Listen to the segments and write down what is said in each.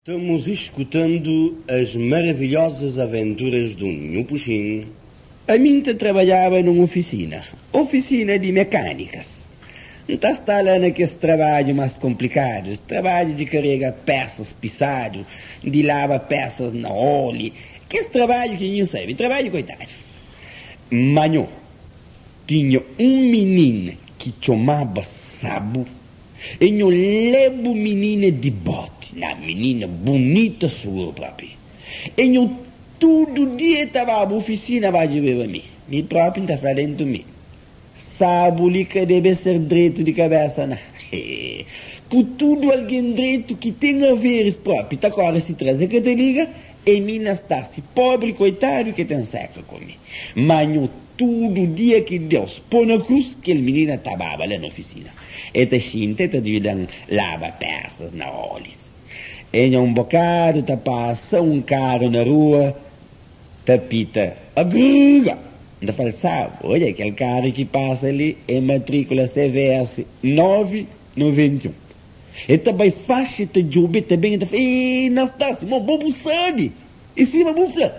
Estamos escutando as maravilhosas aventuras do Nhu Puxin. Ami N ta trabadjaba nun ofisina, ofisina di mekanikas. N ta sta la na kes trabadju mas konplikadu, trabadju di karega pesas pisadu, di laba pesas na oli, kes trabadju ki nhu sabe, trabadju koitadu. Ma nho tinha un minina ki txomaba Sabu. E nho lebu minina di boti. Na minina bunita suguru propi. E nho tudu dia e ta baba ofisina ba djubeba mi. Mi propi N ta fla dentu mi, Sabu li ka debe ser dretu di kabesa na. Ku tudu algen dretu ki ten averis propi ta kore si tras e ka ta liga. E mi na sta si pobri koitadu ke ten seka ku mi. Ma nho tudu dia ki Deus po na krus kel minina ta baba la na ofisina. E ta xinta e ta djuda-m laba pesas na olis. E nha un bokadu ta pasa un karu na rua ta pita agruga! N ta fla-l, Sabu, odja kel karu ki pasa li e matrikula CVS 991. E ta bai faxi, e ta djobe, e ta ben, e ta fla, Ih, Nastásiu, mo bo bu sabe! E sima bu fla.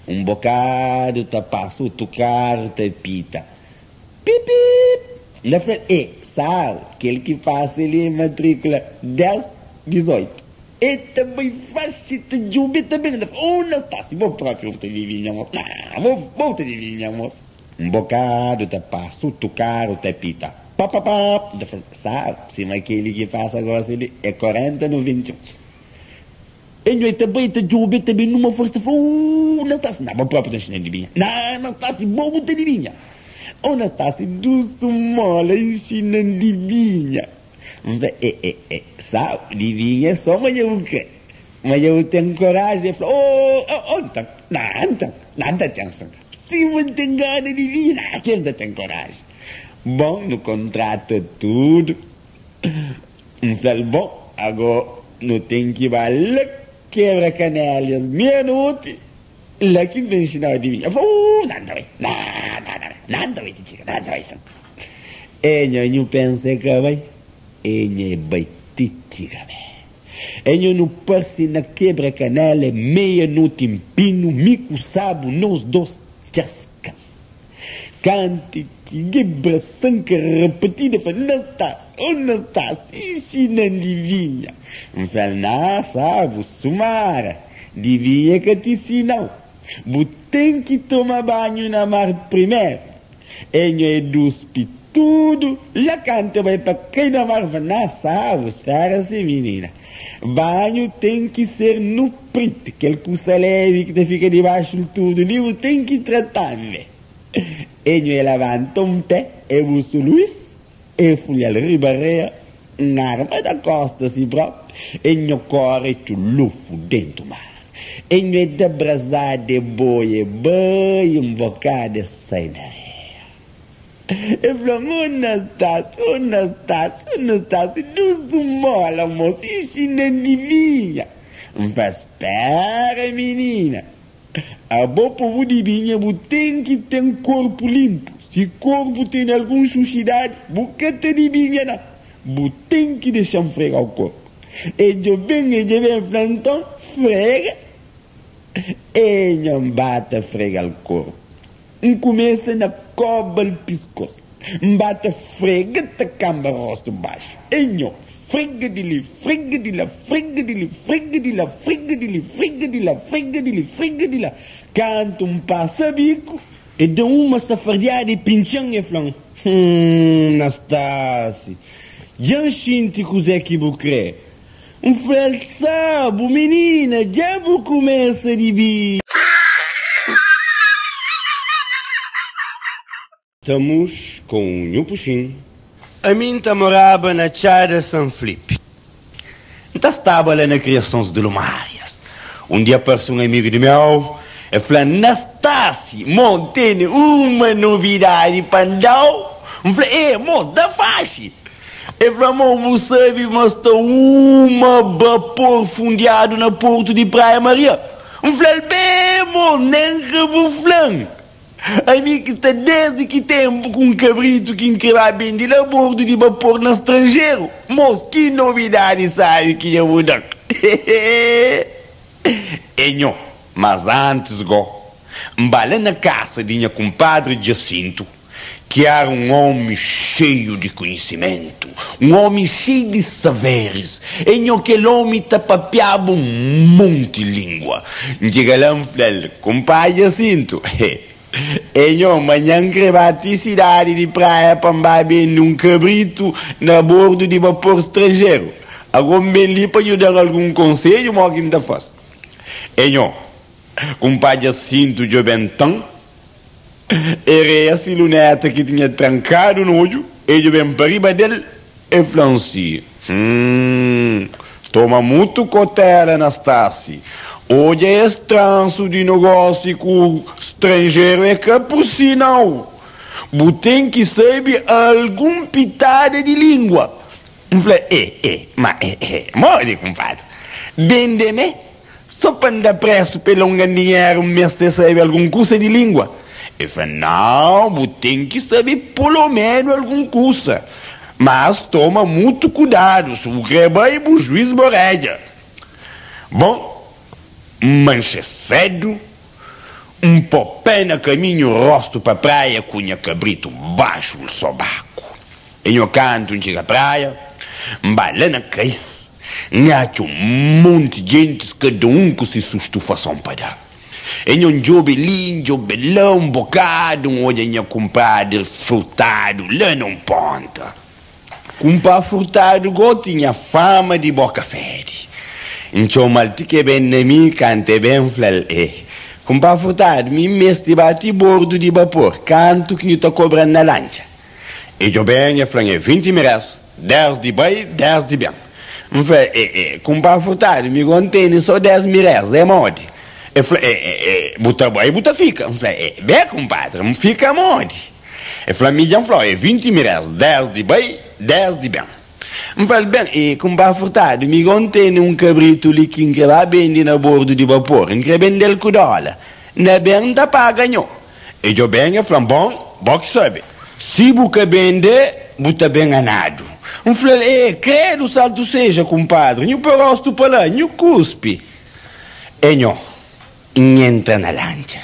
Un bokadu ta pasa otu karu ta pita, Pip pip! N ta fla-l, E, sabu, kel ki pasa li e matrikula 10, 18. E ta bai faxi, e ta djobe, e ta ben, e ta fla, Oh, Nastásiu, bo propi bo ta dibinha, mos. Nah, bo, bo ta dibinha, mos. Un bokadu ta pasa otu karu ta pita, Pap pap pap! N ta fla-l, Sabu, sima keli ki pasa gosi li e 40, 91. E nhoi ta bai, ta djobe, ta ben numa forsa, ta fla, Ooh, Nastasi, na, bo propi ta nxina-m dibinha. Na, Nastasi, bo bu ta dibinha. Oh, Nastasi, dusu mola, nxina-m dibinha. N fla, E, e, e, sabu, dibinha é so ma dja bu kre, ma dja bu ten koraji. E fla, Oh, oh, oh, nton, na, nton, na, N ta ten sin. Sima N ten gana dibinha, na, kel N ta ten koraji. Bon, nu kontrata tudu. N fla-l, Bon, ago nu ten ki ba la kebra kanelias mia-noti, la ki N ta inxina-u adivinha. El fla, Uu, na N ta bai, na, na, na, na N ta bai ti txiga, na N ta bai sin. E nha, nhu pensa e ka bai, e nha e bai ti txiga mé. E nha nu parse na kebra kanela meia-noti npinu, mi ku Sabu, nos dos txaska. Kante txiga brasan ka rapatida fla Nastási, oh Nastási, inxina-m divinha. N fla-l, Ná, sabu, sumara, divinha ka ti sina-u. Bu ten ki toma banhu na mar primeru. E nho e duspi tudu la kante bai pa kai na mar. N fla, Ná, sabu, spera si, minina. Banhu ten ki ser nu prit, kel kusa levi ki ta fika dibaxu-l tudu li, bu ten ki tra tanbe. E nhu e labanta un pe, e busu Luis, e fulha-l riba rea, N arma da kosta si propi, e nhu kore txulufu dentu mar. E nhu e da brazada e boi e bai un bokadu e sai na rea. E fla-m, O Nastásiu, o Nastásiu, o Nastásiu, dusu mola, mos, inxina-m dibinha. N fla, Spera, minina, abo pa bu dibinha bu ten ki ten korpu linpu. Si korpu tene algun xuxidadi, bu ka ta dibinha na. Bu ten ki dexa-m frega-u korpu. E djobe-m, e djobe-m, e fla, Nton, frega. E nha N ba ta frega-l korpu. N kumesa na koba-l piskos, N ba ta frega ta kanba rostu baxu. Ei nho, frega di li, frega di la, frega di li, frega di la, frega di li, frega di la, frega di li, frega di la. Kantu N pasa biku, e da uma safardiada e pintxa-m e fla-m, Hum, Nastasi, dja N xinti kuzé ki bu krê. N fla-l, Sabu, minina, dja bu kumesa dibi. Estamos com o Nhu Puxin. Ami N ta moraba na Txada San Flipi. N ta staba la na kriasons di lumárias. Un dia parse un amigu di meu, el fla-m, Nastasi, mo N tene uma novidadi pa N da-u. N fla, E, mos, da faxi. El fla, Mo, bu sabe ma sta uma bapor fundiadu na portu di Praia Maria? N fla-l, Be, mo, nen ka bu fla-m. Ami ki sta desdi ki tenpu ku un kabritu ki N kre ba bende la bordu di bapor na stranjeru. Mos, ki nobidadi sabi ki dja bu da-m! É nho, mas antis go, N ba la na kasa di nha kunpadri Djasintu, ki éra un ómi xeiu di konhisimentu, un ómi xeiu di saberis. É nho, kel ómi ta papiaba un monti língua. N txiga la, N fla-l, Kunpadri Djasintu, é nho, manhan N kre ba ti sidadi di Praia pa N ba bende un kabritu na bordu di bapor stranjeru. Ago N ben li pa nhu da-m algun konsedju mo ki N ta fase. É nho, kunpadri Djasintu djobe nton. E reia si luneta ki tinha trankadu na odju, e djobe-m pa riba del, e fla-m si, Hum, toma mutu kotela, Nastasi. Odja es transu di nogósi ku stranjeru é ka pur si, nau. Bu ten ki sabe algun pitada di língua. N fla, E, e, ma e, e, modi, kunpadri? Bende mé? So pa N da presu pa el longa-m dinheru, N meste sabe algun kusa di lingua. El fla, Nau, bu ten ki sabe poloménu algun kusa. Mas toma mutu kudadu, si bu kre bai, bu juis bo rédja. Bon, N manxe sédu, N po pé na kaminhu rostu pa praia ku nha kabritu baxu-l sobaku. E nho kantu N txiga praia, N ba la na kais, N atxa un monti djentis, kada un ku si sustufason pa da. E nho N djobe li, N djobe la, un bokadu N odja nha kunpadri Furtadu la na un ponta. Kunpá Furtadu go tinha fama di boka fedi. N txoma-l ti ke ben na mi, kantu e ben N fla-l, E, kunpá Furtadu, mi N meste ba ti bordu di bapor, kantu ki nhu ta kobra-m na lantxa? E djobe-m, e fla-m, é 20 mirés, 10 di bai, 10 di ben. N fla, E, e, kunpá Furtadu, mi go N tene so 10 mirés, é modi? E fla, E, e, e, bu ta bai, bu ta fika. N fla, E, be, kunpadri, N fika modi? E fla, mi dja N fla-u, é 20 mirés, 10 di bai, 10 di ben. N fla-l, Ben, e, kunpá Furtadu, mi go N tene un kabritu li ki N kre ba bende na bordu di bapor, N kre bende-l ku dóla. Na ben N ta paga nho. E djobe-m, e fla-m, Bon, bo ki sabe. Si bu ka bende, bu ta ben nganadu. N fla-l, E, kredu saltu seja, kunpadri, nhu poi rostu pa la, nhu kuspi. E nho, N entra na lantxa.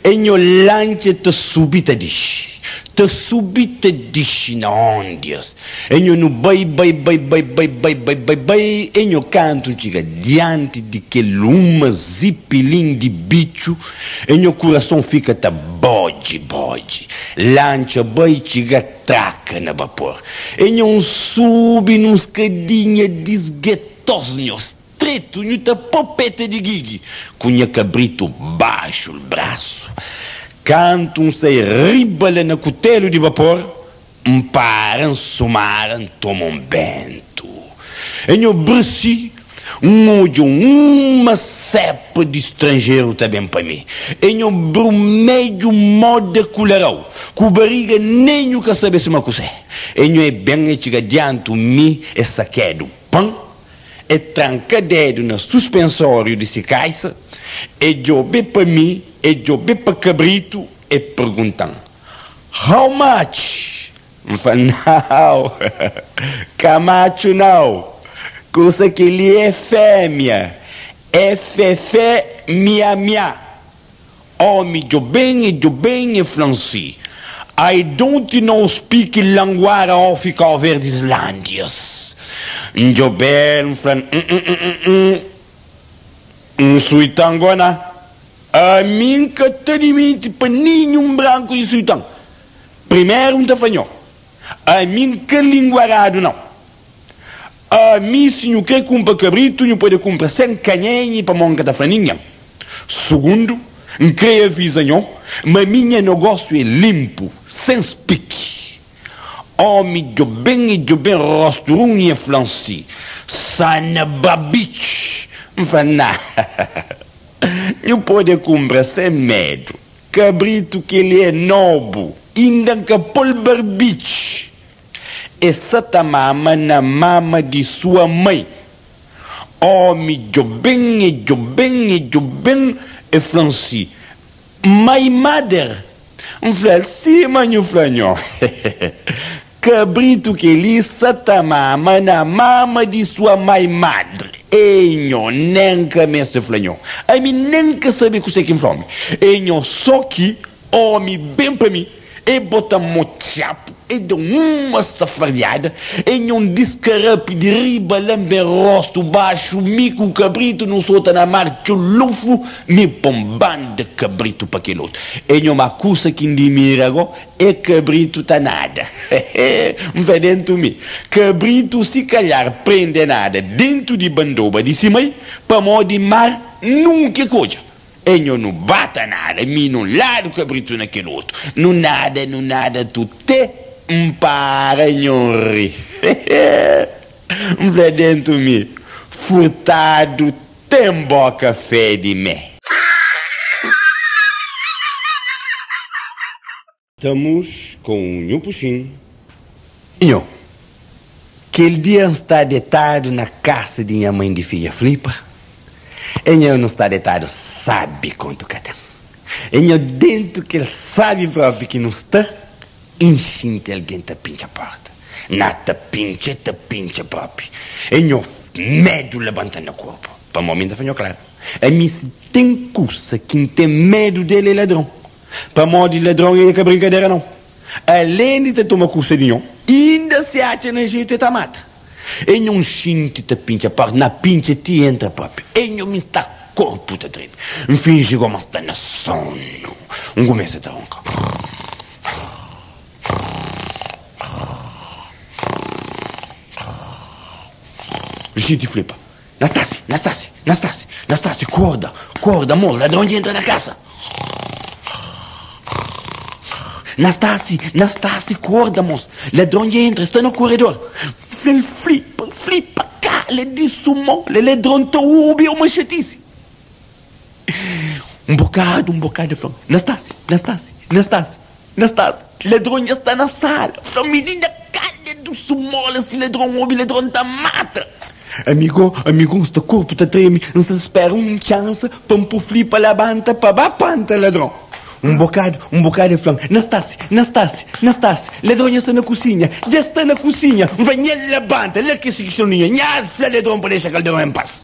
E nho, lantxa ta subi ta dixi, ta subi ta dixi na óndias. E nho, nu bai, bai, bai, bai, bai, bai, bai, bai, bai, e nho, kantu N txiga dianti di kel uma zipilin di bitxu, E nha kurason fika ta bodji bodji. Lantxa bai txiga traka na bapor. E nha un subi nun skadinha disgetos nho stretu nhu ta po peta di gigi ku nha kabritu baxu-l brasu. Kantu N sai riba la na kutelu di bapor, N para N sumara N toma un bentu. E nho brisi N odja uma sepa di stranjeru ta ben pa mi. E nho brumedju moda kulerau, ku bariga nen nhu ka sabe sima kusé. E nho e ben e txiga diantu mi e sakedu pan, e tranka dedu na suspensóriu di si kaisa, e djobe pa mi, e djobe pa kabritu, e pergunta-m, How much? N fla, Nau, ka matxu nau, kusa kel-li é fémia, é fefé mia-mia. Ómi djobe-m, e djobe-m, e fla-m si, I don't know speak languara of Cauverdislândias. N djobe-l, N fla-l, N-n-n-n-n, N suitan gona. Ami N ka ta dimiti pa ninhun branku di suitan. Primeru N ta fla nho, ami N ka linguaradu nau. Ami si nhu kre kunpra kabritu, nhu pode kunpra sen kanhenhi pamó N ka ta fla ningen. Sugundu, N kre aviza nho ma mi nha nogósiu é linpu, sen spiki. Ómi djobe-m e djobe-m róstu runhu e fla-m si, Sana babitx! N fla, Nah, nhu pode kunpra sen medu. Kabritu kel-li é nobu, inda N ka pô-l barbitxi. E sa ta mama na mama di sua mai. Ómi djobe-m, e djobe-m, e djobe-m, e fla-m si, My mother? N fla-l, Sima nhu fla nho. Kabritu kel-li sa ta mama na mama di sua mai madre. E nho nen ka meste fla nho. Ami nen ka sabe kusé ki N fla omi. E nho só ki omi ben pa mi. E bota mo txapu, e da uma safardiada, e nho diskarapi di riba la N ben rostu baxu, mi ku kabritu nu sota na mar txulufu, mi pon banda kabritu pa kel otu. E nho ma kusa ki N dimira go E kabritu ta nada. N fla dentu mi, kabritu si kalhar prende nada dentu di bandoba di si mai, pamodi mar nunka e ka odja. E nho nu ba ta nada, mi nun ladu, kabritu na kel otu. Nu nada, nu nada tutê N para nho ri. N fla dentu mi, furtadu ten boka fedi mé. Estamos com Nhu Puxin. Nho, kel dia N sta detadu na kasa di nha mãe di fidja Flipa, e nho nu sta detadu sabi kontu ka ten. E nho dentu kel sabi propi ki nu sta, N xinti algen ta pintxa porta. Na ta pintxa, ta pintxa propi. E nho medu labanta na korpu. Pamó mi N ta fla nho klaru, ami si ten kusa ki N ten medu del é ladron. Pamodi ladron e ka brinkadera nau. Alen di ta toma kusa di nho, inda si atxa na jetu e ta mata. E nho xinti ta pintxa porta, na pintxa ti entra propi. E nho mi sta korpu ta treme. N finji goma sta na sonu. N kumesa ta ronka. N xinti flipa. Nastasi, Nastasi, Nastasi, Nastasi, korda, korda, amor, ladron dja entra na kasa. Nastasi, Nastasi, korda, mos, ladron dja entra, sta na koredor. Fla-l flipa, flipa, kala di sumó, la ladron ta obi é uma xatisi. Un bokadu, un bokadu, fla-m, Nastasi, Nastasi, Nastasi, Nastasi, ladron dja sta na sala. Fla-m, minina, kala di sumó, la si ladron obi, ladron ta mata. Amigo, amigo, N sta korpu ta treme, N sta spera un txansa pa N po flipa labanta pa ba panta ladron. Un bokadu, un bokadu el fla-m, Nastasi, Nastasi, Nastasi, ladron dja sta na kusinha, dja sta na kusinha. N fla, Nha labanta, la ki si soninha, nha fla ladron pa dexa kalderon en pas.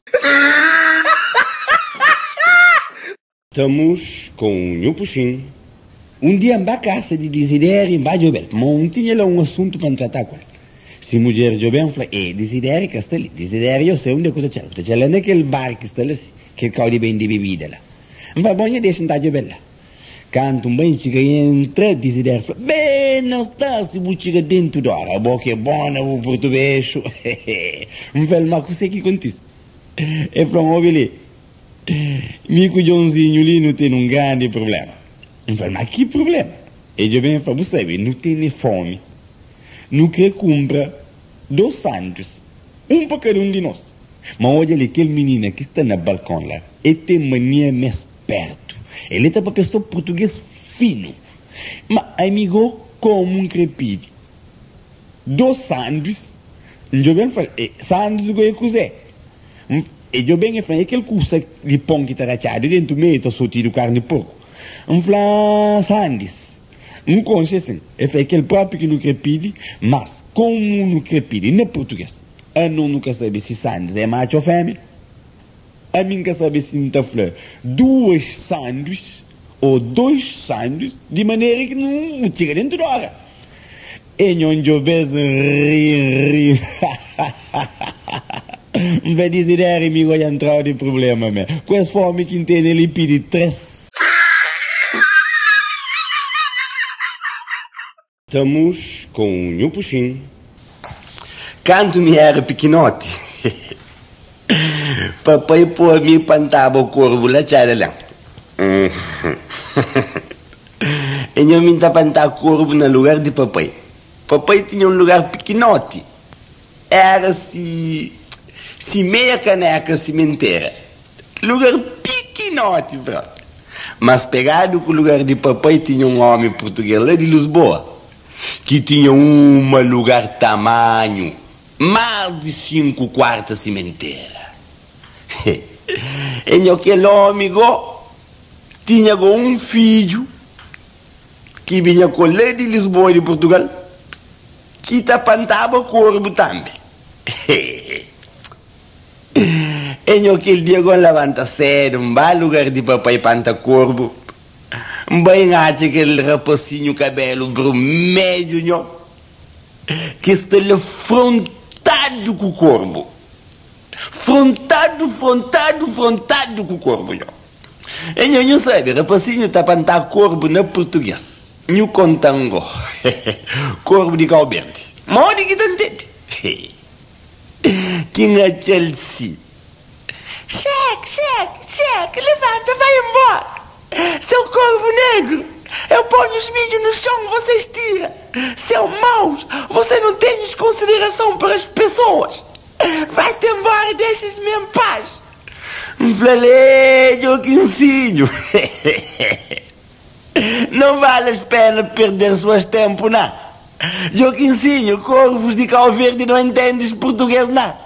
Estamos com Nhu Puxin. Un dia N ba kasa di Dizideri N ba djobe-l, pamodi N tinha la un asuntu pa N tratá ku el. Si mudjer djobe-m, N fla, E, Dizideri ka sta li. Dizideri, yo sai unde ku ta txal. Ku ta txal la na kel bar ki sta la si, kel kau di bende bebida la. N fla, Bon, nha dexa N ta djobe-l la. Kantu N bai, N txiga i N entra, Dizideri fla, Ben, Anastásiu, bu txiga dentu di óra. Abo ki é bon na bu purtubexu. N fla-l, Ma kusé ki kontise? El fla-m, Obi li. Mi ku Djonzinhu li nu ten un grandi prubléma. N fla-l, Ma ki prubléma? El djobe-m el fla, Bu sabe, nu tene fómi. Nu krê kunpra dôs sandwis, un pa kada un di nos. Ma odja li, kel minina ki sta na balkon la, el ten mania ma é spértu. El ta papia sô purtugês finu. Ma ami gó, kómu N krê pidi dôs sandwis? N djobe-l, N fla-l, Sandwis gó é kuzê? N E djobe-m e fla-m, é kel kusa di pon ki ta ratxadu dentu meiu ta sotidu karni di porku. N fla, Sandis, N konxe sin. E fla, é kel propi ki nu kre pidi, mas komu nu kre pidi na purtuges? Anos nu ka sabe si sandis é matxu o femia. Ami N ka sabe si N ta fla duas sandwis o dois sandwis di manera ki nu txiga dentu di ora. E nho djobe-s N ri, N ri. N fla Dizideri mi go dja ntrau di prublema me. Ku es fomi ki N tene li pidi 3. Estamos com Nhu Puxin. Kantu mi éra pikinoti, papai pô mi pa N taba korbu la txada len. E nho mi N ta pantá korbu na lugar di papai. Papai tinha un lugar pikinoti. Éra si si meia kaneka simentera. Lugar pikinoti, bro. Mas pegadu ku lugar di papai tinha un omi purtugês la di Lisboa ki tinha uma lugar tamanhu más di sinku kuarta simentera. E nho kel omi go tinha go un fidju ki binha ku la di Lisboa di Purtugal. Ki ta pantaba korbu tambi. E nho kel dia go N labanta sedu, N ba lugar di papai panta korbu, N bai N atxa kel rapasinhu kabelu brumedju nho, ki sta la frontadu ku korbu. Frontadu, frontadu, frontadu ku korbu nho. E nho, nhu sabe, rapasinhu ta pantá korbu na purtuges. Nhu konta-m go, korbu di Kau Berdi, modi ki ta ntende? Ki N atxa-l si. Xek, xek, xek, levanta, vai embora! Seu corvo negro, eu ponho os milho no chão, vocês tira! Seu maus, você não tem consideração para as pessoas! Vai-te embora e deixas-me em paz! N fla-l, Ê, Djokinsinhu, não vale as pena perder suas tempo, ná. Djokinsinhu, corvos di Kau Verdi não entendes português, ná.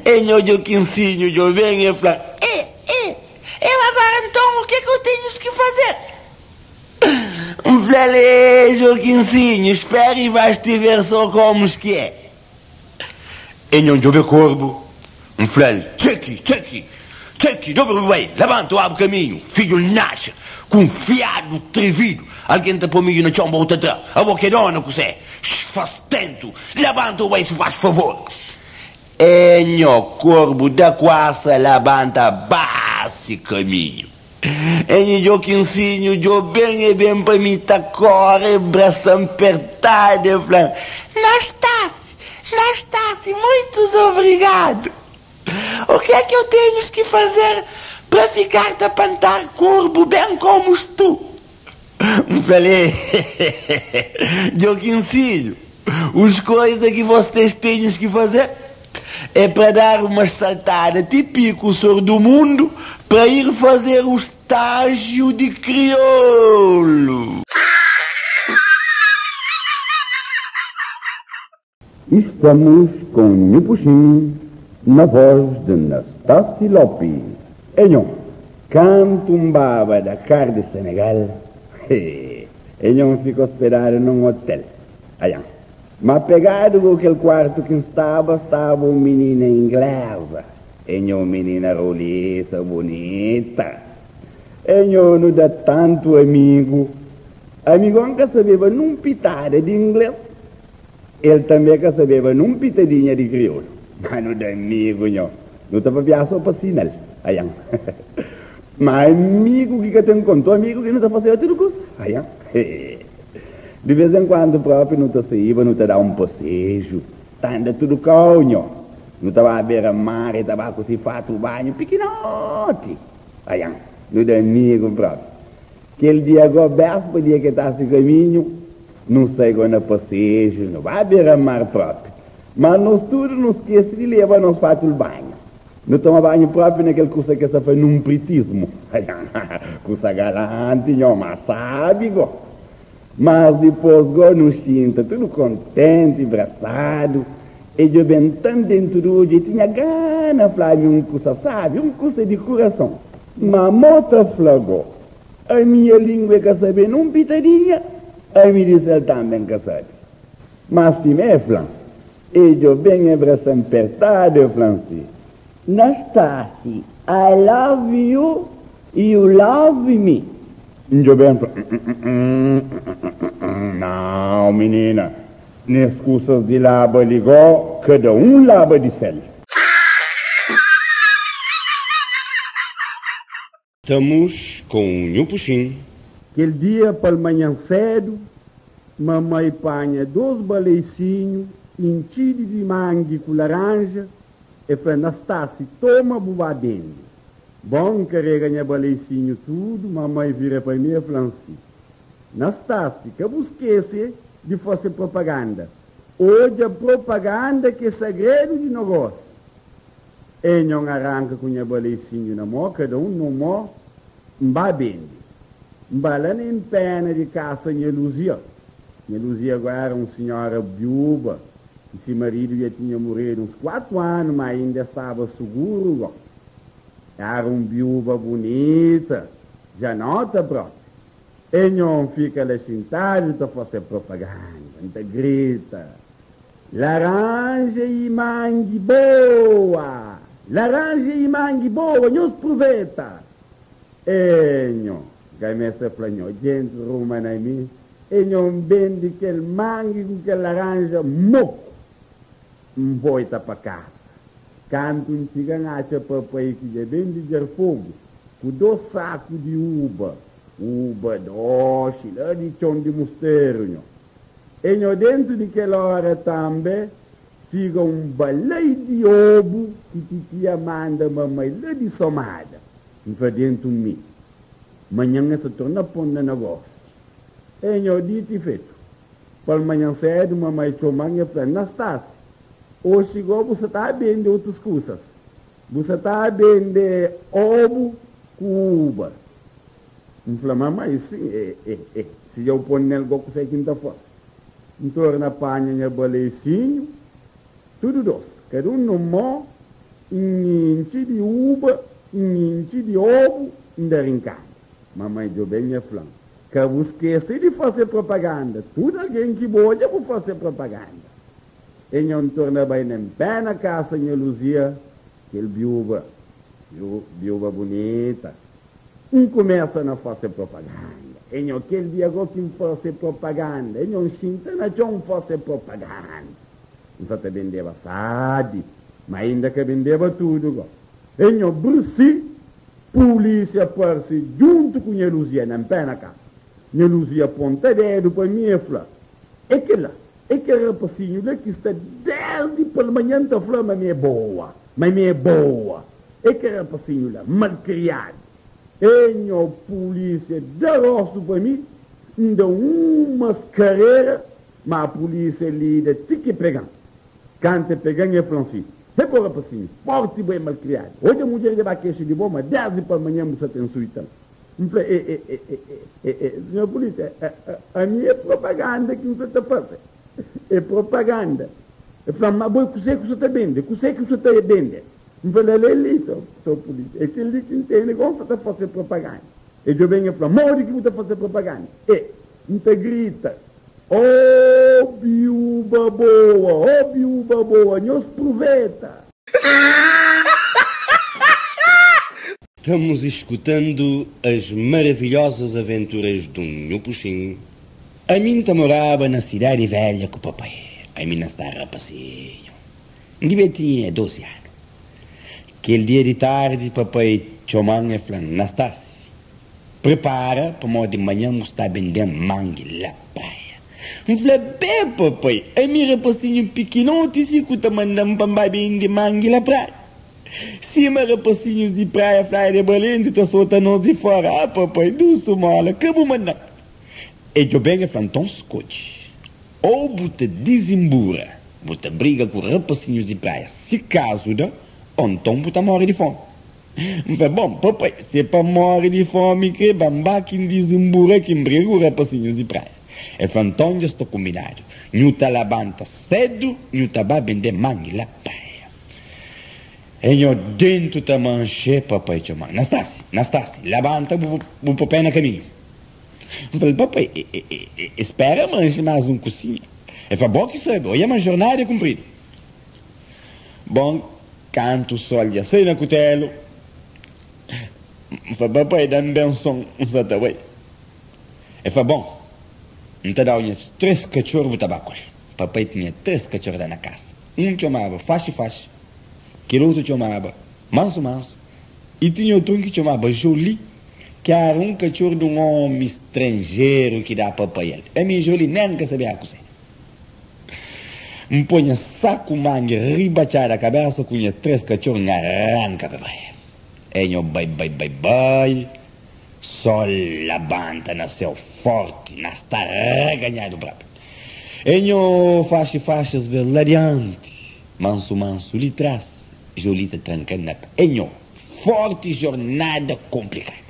Ê, nho Djokinsinhu, djo ben e fla, Ê, ê, eu agora nton o que que eu tenho que fazer? N fla-l, Ê, Jokinsinhu, espera e vais te ver só como que é. E nho djobe korbu, N fla-l, Txeki, txeki, txeki, djobe bu bai, labanta o abu kaminhu, fidju naxa, kunfiadu, trividu, algen ta po midju na txon, bo ta tra, abo ki é dona kusé, sfastentu, labanta o bai si faz favor. E nho korbu da kuasa, labanta basi kaminhu. E nho Djokinsinhu djobe-m e ben pa mi ta kore, brasa-m pertadu e fla-m, Nastasi, Nastasi, muitus obrigadu! O que é que eu tenho que fazer pra ficar ta pantar corbo bem como tu? N fla-l, E, Djokinsinhu, os coisa que vocês têm que fazer é pra dar umas saltada ti pico sor do mundo pra ir fazer o estágio de crioulo. Estamos com Nhu Puxin na voz de Nastassi Lopi. E nho, kantu N baba Dakar di Senegal, e nho N fika ospedadu nun otel. Aian. Ma pegadu ku kel kuartu ki N staba, staba un minina ingleza. E nho, minina rolisa, bunita. E nho, nu da tantu amigu. Amigu N ka sabeba nun pitada di ingles, el tanbe ka sabeba nun pitadinha di kriolu. Ma nu da amigu, nho. Nu ta papiaba so pa sinal. Aian. Ma amigu ki ka ten kontu, amigu ki nu ta faseba tudu kusa. Aian. Di vez en kuandu propi nu ta saiba, nu ta da un paseju, ta anda tudu kau, nho. Nu ta ba bera mar e ta ba ku si fatu banhu pikinoti. Aian, nu da amigu propi. Kel dia go, bespa dia ke ta si kaminhu, nu sai go na paseju, nu ba bera mar propi. Ma nos tudu nu skese di leba nos fatu banhu. Nu toma banhu propi na kel kusa ke sa fla nun pritismu. Kusa galanti nho, ma sabi go. Mas dipos go nu xinta tudu kontenti, brasadu, e djoben tan dentu di odju e tinha gana fla-mi un kusa sabi, un kusa di kurason. Ma mo ta fla go, ami a lingua e ka sabe nun pitadinha, ami di sel tanbe N ka sabe. Ma sime e fla-m, E djoben e brasa-m pertadu e fla-m si. Nastasi, I love you, you love me. N djobe-m fla, Nau, minina, nes kusas di laba li go, kada un laba di sel. Estamos com Nhu Puxin. Kel dia palmanhan sédu, mamai panha dos baleisinhu intxidu di mangi ku laranja, e fla Nastasi, Toma bu ba bende. Bon, N karega nha baleisinhu tudu, mamai vira pa mi e fla-m si, Nastasi, ka bu skese di fase propaganda. Odja propaganda ki é sagredu di nogósiu. E nho arranka ku nha baleisinhu na mó, kada un nun mó, N ba bende. N ba la na inpena di kasa nha Luzia. Nha Luzia go era un sinhora biuba ki si maridu dja tinha muredu uns kuatu anu, má inda e staba suguru go. Era un biuba bunita, dja nota propi. E nho N fika la xintadu ta fase propaganda, N ta grita. Laranja i mangi boa! Laranja i mangi boa, nhos pruveta! E nho kamesa fla nho, Djentis ruma na mi, e nho N bende kel mangi ku kel laranja moku. N voita pa kasa. Kantu N txiga N atxa papai ki dja ben di Djarfogu ku dos saku di uba, uba doxi la di txon di Musteru nho. E nho dentu di kel ora tanbe txiga un balai di obu ki titia manda mamai la di Somada. N fla dentu mi, manhan es ta torna pon na nagósiu. E nho ditu i fetu. Palmanhan sédu, mamai txoman e fla, Nastasi, oxi go bu sa ta bende otus kusas. Bu sa ta bende obu ku uba. N fla mamai, sin, e, e, e, si dja bu pon nel go kusé ki N ta fase? N torna panha nha baleisinhu, tudu dos, kada un nun mó, N intxi di uba, N intxi di obu, N da rinkada. Mamai djobe-m e fla-m, Ka bu skese di fase propaganda. Tudu algen ki bu odja bu fase propaganda. E nho N torna bai nen pé na kasa nha Luzia, kel biuba, biuba bunita. N kumesa na fase propaganda. E nho kel dia go ki N fase propaganda. E nho N xinta na txon N fase propaganda. N sa ta bendeba sabi, ma inda ka bendeba tudu go. E nho Brusi, pulisia parse djuntu ku nha Luzia na pé na kasa. Nha Luzia ponta dedu pa mi e fla, E kel-la, e kel rapasinhu la ki sta desdi palmanhan ta fla ma mi é boa, ma mi é boa. E kel rapasinhu la, malkriadu. E nho pulisia da rostu pa mi, N da umas karera, ma pulisia lida ti ki pega-m. Kantu e pega-m e fla-m si, He bo rapasinhu, forti bo e malkriadu. Odja mudjer dja ba kexa di bo ma desdi palmanhan bu sa ta insuita-l. N fla, E, e, e, e, e, e, sinhor pulisia, ami e propaganda ki N sa ta fase. E propaganda. E fla-m, ma bo e kuse ki bu sa ta bende? Kuse ki bu sa ta bende? N fla-l, Ale li, sor pulisia, e kel-li ki N tene, gosi N sa ta fase propaganda. E djobe-m e fla, Modi ki bu ta fase propaganda? E, N ta grita, Ó biúba boa, ó biúba boa, nhos pruveta! Estamos escutando as maravilhosas aventuras do Nhu Puxin. Ami N ta moraba na Sidadi Velha ku papai. Ami na sta rapasinhu. N dibia tinha 12 anu. Kel dia di tardi papai txoma-m e fla-m, Nastasi, Pripara pamodi manhan bu sta bende-m mangi la praia. N fla, Bé, papai, ami rapasinhu pikinoti si ku ta manda-m pa N ba bende mangi la praia? Sima rapasinhus di praia fladu é balenti ta sota nos di fora. Ah, papai, dusu mola, ka bu manda-m. E djobe-m e fla, Nton skodje, ô bu ta dizinbura, bu ta briga ku rapasinhus di praia si kazu da, ô nton bu ta more di fomi. N fla, Bon, papai, si é pa N móre di fómi, krê ba N ba ki N dizinbura, ki N briga ku rapasinhus di praia. El fla, Nton dja sta konbinadu. Nhu ta labanta sédu, nhu ta ba bende mangi la praia. E nho dentu ta manxe, papai txoma-m, Nastasi, Nastasi, labanta bu bu po pé na kaminhu. N fla-l, Papai, e spera manxe más un kusinha. El fla, Bo ki sabe, oia ma jornada é kunpridu. Bon, kantu sol dja sai na kutelu, N fla, Papai, da-m benson, N sa ta bai. El fla, Bon, N ta da-u nhas tres katxor bu ta ba ku el. Papai tinha tres katxor la na kasa. Un txomaba Faxi-Faxi, kel otu txomaba Mansu-Mansu i tinha otu un ki txomaba Joli, ki éra un katxor di un ómi stranjeru ki da papai el. Ami Joli nen N ka sabia kuzê. N poi nha saku mangi riba txada kabesa ku nha 3 katxor N aranka pa bai. E nho bai bai bai bai Sol labanta na seu forti na sta raganhadu propi. E nho faxi faxi as ves la dianti mansu mansu li tras Joli ta tranka-m na pe. E nho forti jornada konplikadu.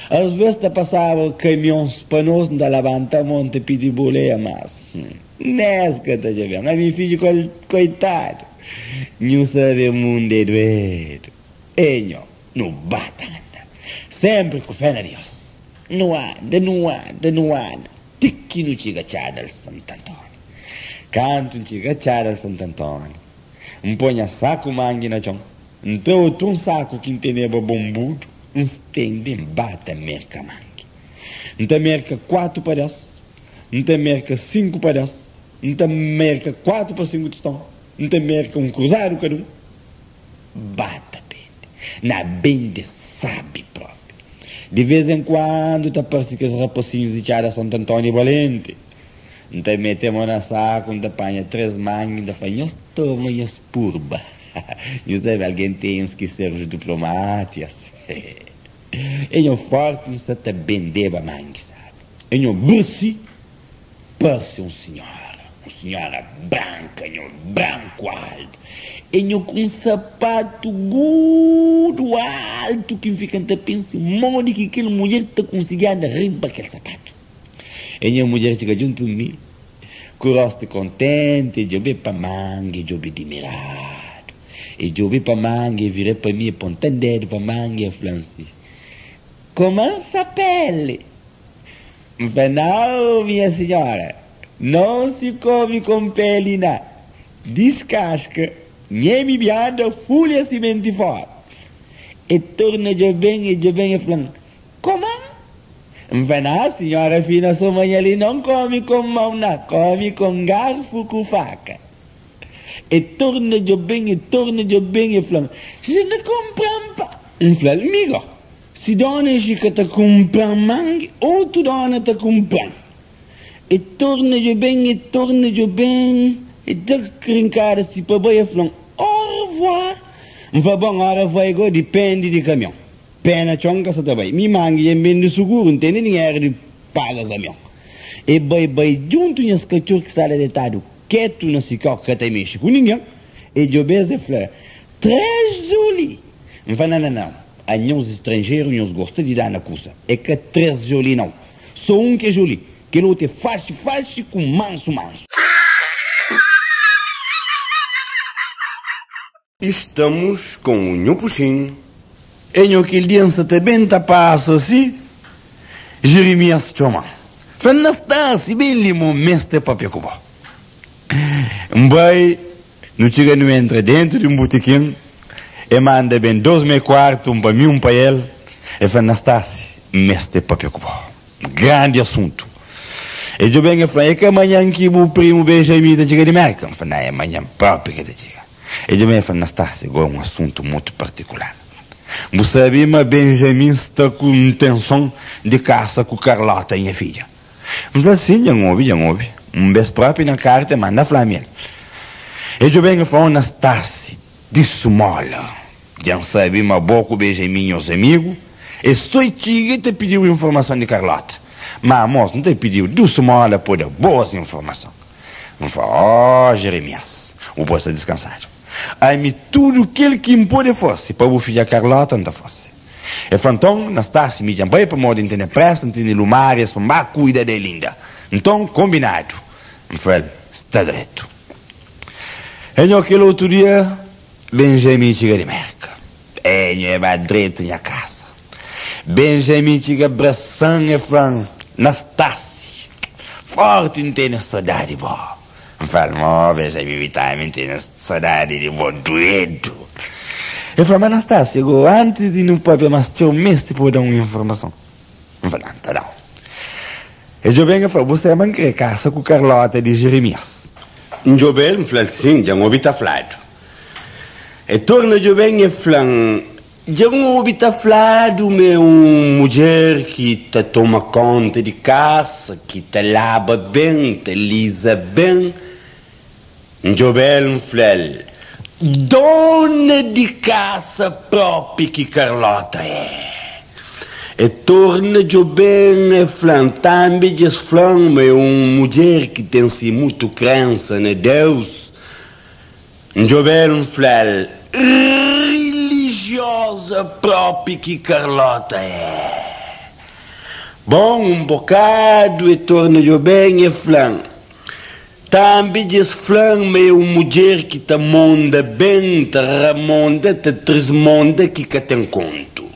As ves ta pasaba kamions pa nos N ta labanta mon ta pidi boleia mas nes ka ta dja ben. Ami fidju koitadu nhu sabe mundu é duedu E nho nu ba ta anda senpri ku fé na Dios Nu anda nu anda nu anda ti ki nu txiga txada-l Santantoni Kantu N txiga txada-l Santantoni N poi nha saku mangi na txon. N tra otu un saku ki N teneba bonbudu, N stende N ba ta merka mangi. N ta merka 4 pa 10, N ta merka 5 pa 10, N ta merka 4 pa 5 tiston, N ta merka un kruzadu kada un. Ba ta bende. Na bende sabi propi. Di vez en kuandu ta parse kes rapasinhus di Txada Santu Antóniu Balenti. N ta mete mo na saku, N ta panha 3 mangi, N ta fla, Nhos toma, nhos purba. Nhu sabe, algen ten ki ser os diplomátias. E nho forti N sa ta bendeba mangi, sabi. E nho brsi, parse un sinhora, un sinhora branka, nho branku altu. E nho ku un sapatu gudu altu ki N fika N ta pensa modi ki kel mudjer ta konsigi anda riba kel sapatu. E nha mudjer txiga djuntu mi ku rostu kontenti, e djobe pa manga, e djobe dimiradu. E djobe pa manga, e vira pa mi, e ponta-m dedu pa manga, e fla-m si, Komansa pele! N fla, Nau, minha sinhora, non si komi kon peli na. Diskaska, nhemi bianda, fulha simenti fora. E torna djobe-m, e djobe-m, e fla-m, Koman? N fla, Na, sinhora fina so manha li non komi kon mon na, komi kon garfu ku faka. E torna djoben, e torna djoben, e fla-m, Je ne comprends pas. N fla-l, Migo, si dona Jika ta kunpra-m mangi, otu dona ta kunpra-m. E torna djoben, e torna djoben, e da krinkada si pa bai, e fla-m, Au revoir. N fla, Bon, au revoir go dipendi di kamion. Pé na txon ka sa ta bai. Mi mangi dja N ben di suguru, N tene dinheru di paga kamion. E bai bai djuntu nhas katxor ki sta la detadu ketu na si kau ka ta mexe ku ningen. E djobe-s e fla, Tres joli! N fla, Nau, nau, nau, anhos stranjeru nhos gosta di da na kusa. E ka tres joli nau, so un ki é joli, kel otu é faxi faxi ku mansu mansu. Estamos com o Nhu Puxin. E nho kel dia N sa ta ben ta pasa si, Jeremias txoma-m. Fla-m, Nastasi, ben li mo, N meste papia ku bo. N bai, nu txiga nu entra dentu di un butikin, e manda ben dos mei kuartu, un pa mi un pa el. E fla, Nastasi, N meste papia ku bo. Grandi asuntu. E djobe-m e fla-m, E ka manhan ki bu primu Benjamin ta txiga di Merka? N fla, Na, e manhan propi ki el ta txiga. E djobe-m e fla, Nastásia, gosi é un asuntu mutu partikular. Bu sabe ma Benjamin sta ku ntenson di kasa ku Karlota, nha fidja? N fla, Sin, dja N obi, dja N obi. Un bes propi na karta e manda fla-m el. E djobe-m e fla, O Nastásia, di sumóla, dja N sabe ma bo ku Benjamin nhos amigu. E so e txiga e ta pidiu informason di Karlota. Má, mos, N ta pidiu du sumóla pa da boas informason. N fla, Ó, Jeremias, bu pode sta diskansadu. Ami, tudu kel ki N pode fase pa bu fidja Karlota, N ta fase. El fla, Nton, Nastasi, mi dja N bai pamodi N tene présa, N tene lumárias pa N ba kuida del inda. Nton, konbinadu. N fla-l, Sta dretu. Enho, kel otu dia, Benjamin txiga di Mérka. Enho, e ba dretu nha kasa. Benjamin txiga brasa-m, e fla-m, Nastasi, forti N tene sodadi bo. N fla-l, Mo, Benjamin, mi tanbe N tene sodadi di bo duedu. E fla-m, Ma Nastasi, go, antis di nu papia mas txeu, N meste pa bu da-m un informason. N fla, N ta da-u. E djobe-m, e fla, Bu sabe ma N kre kasa ku Karlota di Jeremias? N djobe-l, N fla-l, Sin, dja N obi ta fladu. E torna djobe-m, e fla-m, Dja N obi ta fladu ma é un mudjer ki ta toma konta di kasa, ki ta laba ben, ta liza ben. N djobe-l, N fla-l, Dona di kasa propi ki Karlota é. E torna djobe-m, e fla-m, Tanbe dja es fla-m ma é un mudjer ki ten si mutu krensa na Deus. N djobe-l, N fla-l, Rilijioza propi ki Karlota é. Bon, un bokadu e torna djobe-m e fla-m, Tanbe dja es fla-m ma é un mudjer ki ta monda ben, ta ramonda, ta trismonda ki ka ten kontu.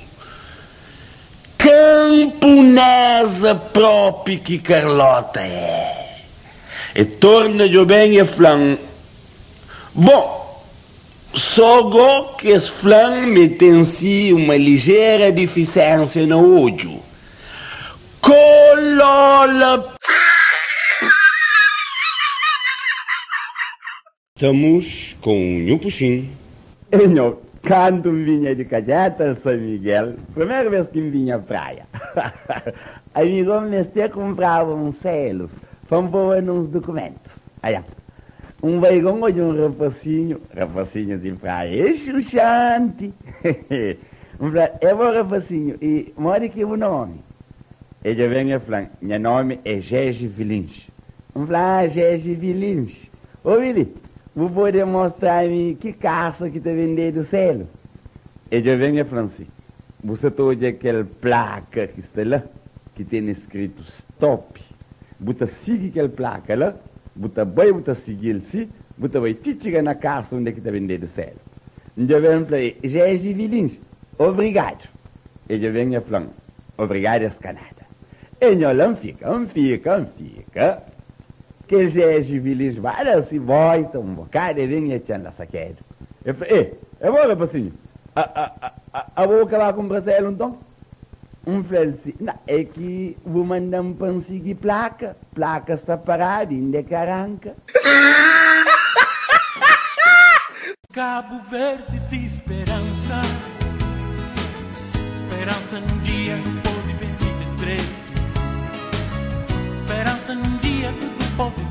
Kanpuneza propi ki Karlota é. E torna djobe-m e fla-m, Bon, Só go ki es fla-m ma el ten si uma lijera difisénsia na odju. Kolola! Estamos com Nhu Puxin. Nho, kantu N vinha di Kadjeta al San Miguel, primeru bes ki N vinha praia, amigon meste kunpraba uns selus pa N poba na uns dukumentus. Aia, N bai gon odja un rapasinhu, rapasinhus di praia é xuxanti! N fla, É bo rapasinhu, i modi ki é bu nomi? E dja ben e fla-m, Nha nomi é Jeje Vilins. N fla, Ah, Jeje Vilins! Obi li, bu pode mostra-mi ki kasa ki ta vendedu selu? E dja ben e fla-m si, Bu sa ta odja kel plaka ki sta la, ki tene skritu Stop? Bu ta sigi kel plaka la, bu ta bai, bu ta sigi-l si, bu ta bai ti txiga na kasa unde ki ta vendedu selu. N dja ben fla, Jeje Vilins, obrigadu. E dja ben e fla-m, Obrigadu es ka nada. E nho la N fika, N fika, N fika. Kel Jeje Vilins ba da si boita un bokadu, e ben e txa-m la sakedu. E fla, E, e bo rapasinhu, a, a, a, a, abo bu ka ba kunpra selu nton? N fla-l si, Na, e ki bu manda-m pa N sigi plaka, plaka sta paradu inda e ka ranka. Kabu Verdi di speransa Speransa nun dia nu pode ben vive dretu Speransa nun dia tudu pode.